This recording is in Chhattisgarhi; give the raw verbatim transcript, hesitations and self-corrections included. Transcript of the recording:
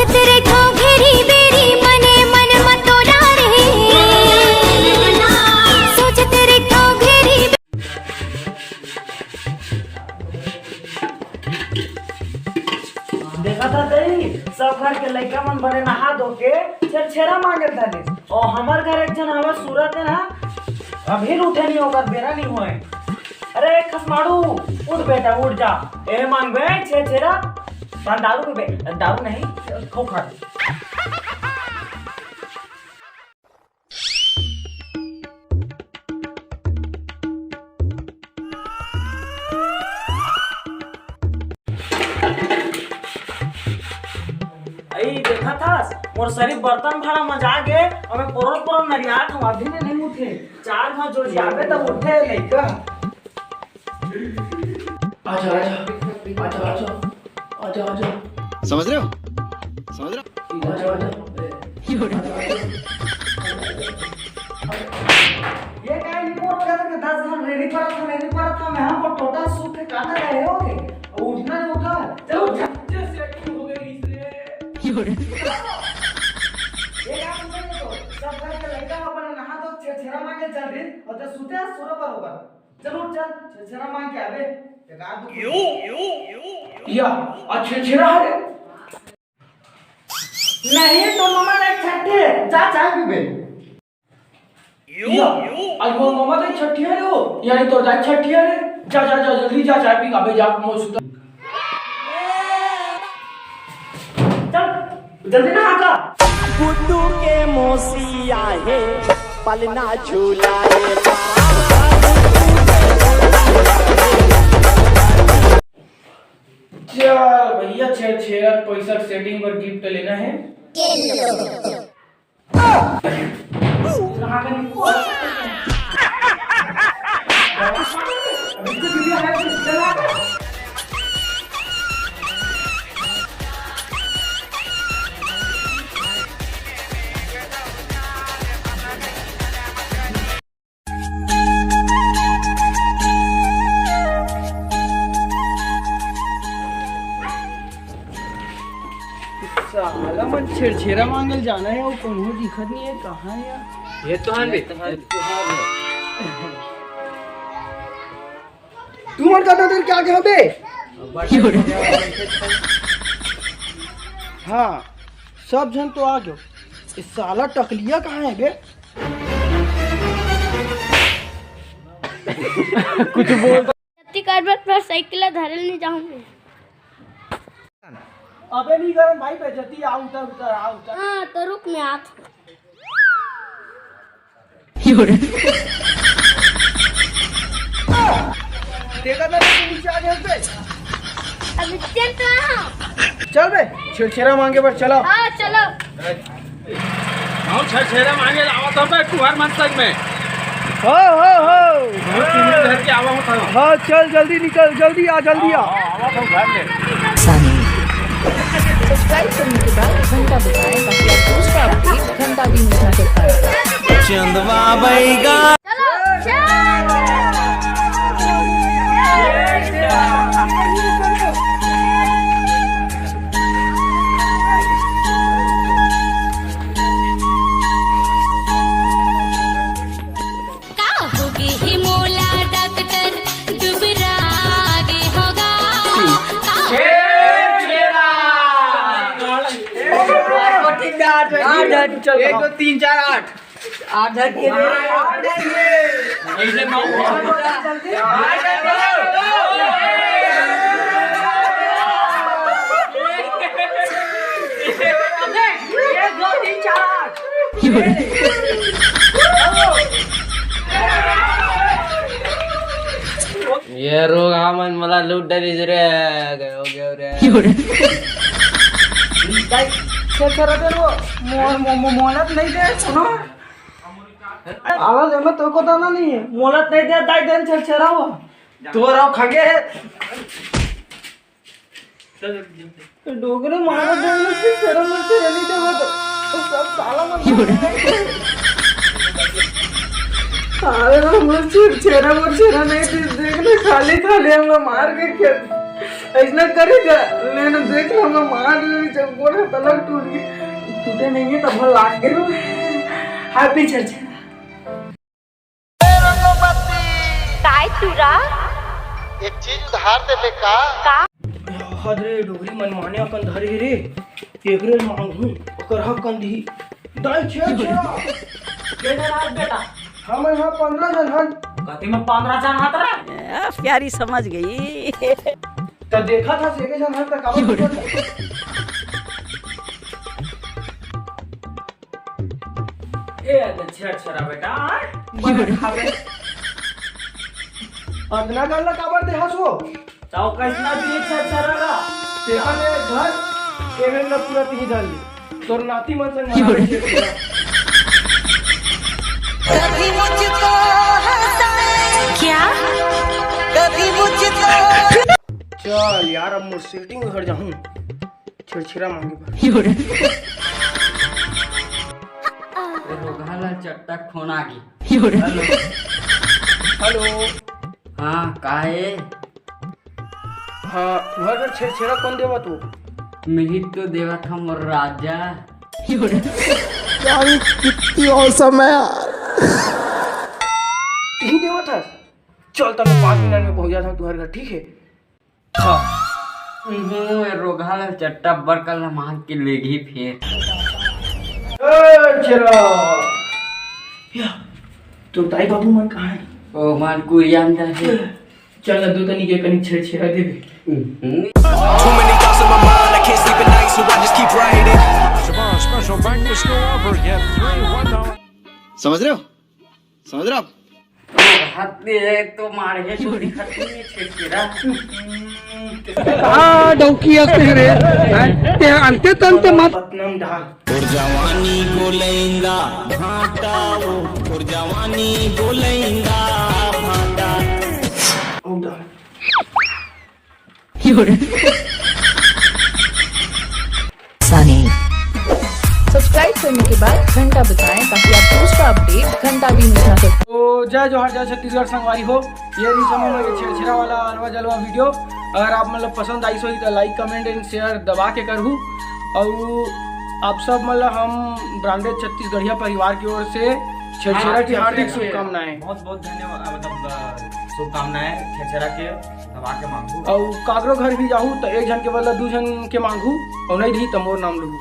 तेरे तो घेरी बेरी मने मन मतोरा रे। सोच तेरे तो घेरी। देखा था दई, सब घर के लइका मन बने नहा धो के छेरछेरा मांगे धरे। और हमर घर एक झन हवा सूरत है ना, अभी उठे नहीं, ओकर बेरा नहीं होए। अरे खसमाड़ू, उठ बेटा, उठ जा। ए मांगबे छेरछेरा, तन दारू पीबे, दारू नहीं, खोखा। अई देखा थास, मोर सरीर बर्तन भाड़ा म जा गे, अउ मैं पोरोर पोरोर नरियात हूँ, अभी ने नहीं उठे। चार घाव जो जाबे तब उठे लइका। आजा, आजा, आजा, आजा, आजा, आजा। समझ रहे हो? समझ रहे हो? आजा, आजा। ये काय नहीं बोल रहा था कि दस घंटे रेडी पड़ा था, रेडी पड़ा था, मैं हमको टोटल सूख के काटा गए हो गए। उठना नहीं उठा। चलो, उठा। ये काम नहीं तो, सब घर के लड़का अपन नहा तो छेरछेरा मांगे चल रही, और तो सुते हैं, सुरो बरोबर। चल उठ चल, छेरछेरा मांग के आबे। बेकार तो या, आज छेरछेरा है। नहीं तो ममा नहीं छठी है, जा चाय पीबे। या, आज वो ममा नहीं छठी है रे वो, यानी तो दाई छठी है रे। जा, जा, जा, जल्दी जा, चाय पी, अबे जा, मोर सुता। चल, जल्दी नहा का। गुड्डू के मौसी आहे, पलना झूला हे। चल भैया, छेरछेरा पैसा सेटिंग पर गिफ्ट लेना है। साला मन छेरछेरा मांगल जाना है, वो कोनो दिखत नहीं है, कहाँ है यार? ये तो हन बे। तुमन का नजर क्या गया बे? हाँ, सब झन तो आ गयो। इस साला टकलिया कहाँ है बे? कुछ बोल। जल्दी कर बे, फिर साइकिल धरे नहीं जाऊंगी। अबे नहीं करन भाई, बेइज्जती, आ उतर, उतर, आ उतर। हाँ, तो रुक, मैं आत हूँ। देखा था तू नीचे आ गया बे। अभी चल तो रहा हूँ। चल बे, छेरछेरा मांगे बर चलो। हाँ, चलो। हम छेरछेरा मांगे आवत हन बे, तुहर मन तक में। हो, हो, हो। वो तीन घर के आवा होता है। हाँ, चल जल्दी निकल, जल्दी आ, जल्दी आ। हाँ, हाँ, आवा तो घर में। सब्सक्राइब करने के बाद घंटा दबाएं ताकि आप दूसरा अपडेट घंटा भी मिस ना कर पाए। चंदवा बैगा। चलो, जय। का होगे हे मोला डॉक्टर, दुबरा गे होगा। का एक, दो, तीन, चार, आठ। आठ धर के ले। ऐसे नौ। एक, दो, तीन, चार। ये रोग हमन मोला लूट डरिस रे, गए हो गए रे। दाई, छेरछेरा दे वो, मो-, मो-, मो-, मोहलत नहीं दे, सुनो। आवाज एमे तो को दाना नहीं है, मोहलत नहीं दे, दाई देन छेरछेरा वो। तोरा खगे है। डोकरे मारा देना से शर्म मत, शर्म नहीं देवा तो, तो सब साला मत। अरे हम लोग छेरछेरा मोर छेरा नहीं थी, देखना खाली खाली हम लोग मार के खेल। ऐसना करे का? लेना देख लो ना, मार ले, जब गोड़ हाथ अलग टूट गए, टूटे नहीं है तब लाग गए। Happy छेरछेरा। काय टूरा? एक चीज उधार दे ले का? का? हद रे, डोकरी मन माने अपन धरे हे रे, एकरे मांगहूं, ओकर हक कन दिही। दाई छेरछेरा। के झन हस बेटा? हमन ह पंद्रह झन हन। कति में पंद्रह झन हत रे? आ, प्यारी समझ गई। त देखत हस एके झन हन त काबर पूछत हस? ए, अदे छेरछेरा बेटा, आ? बने खाबे। अदना गल्ला काबर देहस हो? चाव कैसना भी छेरछेरा ला। तेहा ले घर, एहन ल पूरा तिही धर ले। तोर नाती मन संग मना ले छेरछेरा। कभी मुझको हंसाए। क्या? कभी मुझको। चल यार, अब मोर setting घर जाहूं छेरछेरा मांगे बर। रोगहा ला चट्टा फोन आ गई। हेलो। हेलो। हाँ, का हे? हाँ, तुहर घर छेरछेरा कोन देवत हो? मिहित तो देवत हम राजा। यार, ये कितनी awesome है यार। तुही देवत हस? चल, त मैं पाँच मिनट में पहुंच जाता हूँ तुहर घर, ठीक है? हाँ। हम्म, रोगहा ला चट्टा बड़का ला मार के लेगी फेर। ए, छेरा। या, तो दाई बाबू मन कहाँ है? ओ, मन कुरिया अंदर है। चल ना, दो तनी के कनी छेरछेरा देबे। हम्म। Too many thoughts in my mind, I can't sleep at night, so I just keep writing. Tomorrow, special back to school offer, get three one dollar. समझ रहे हो? समझ रहे हो आप? हाथ में है तो मार है, तो दिखत नहीं है छेरछेरा। हाँ, डौकी हंसते हैं रे। हैं? ते अंते तंते मत। पतनम डाल। तोर जवानी गोलैंदा भाटा वो, तोर जवानी गोलैंदा भाटा। और डाल। Sunny। Subscribe करने के बाद घंटा बजाएं ताकि आप दूसरा अपडेट घंटा भी मिस ना करें। तो जय जोहार, जय छत्तीसगढ़ संगवारी हो। ये रही समय में ये छेरछेरा वाला अलवा जलवा वीडियो। अगर आप मतलब पसंद आइस होही तो like, comment and share दबा के करहू। और आप सब मतलब हम ब्रांडेड छत्तीसगढ़िया परिवार की ओर से छेरछेरा की हार्दिक शुभकामनाएं। बहुत बहुत धन्यवाद, मतलब, अ, शुभकामनाएं छेरछेरा के। दबा के मांगू। अउ काकरो घर भी जाहू त एक झन के बदला दू झन के मांगू, अउ नहीं रही त मोर नाम लूहू।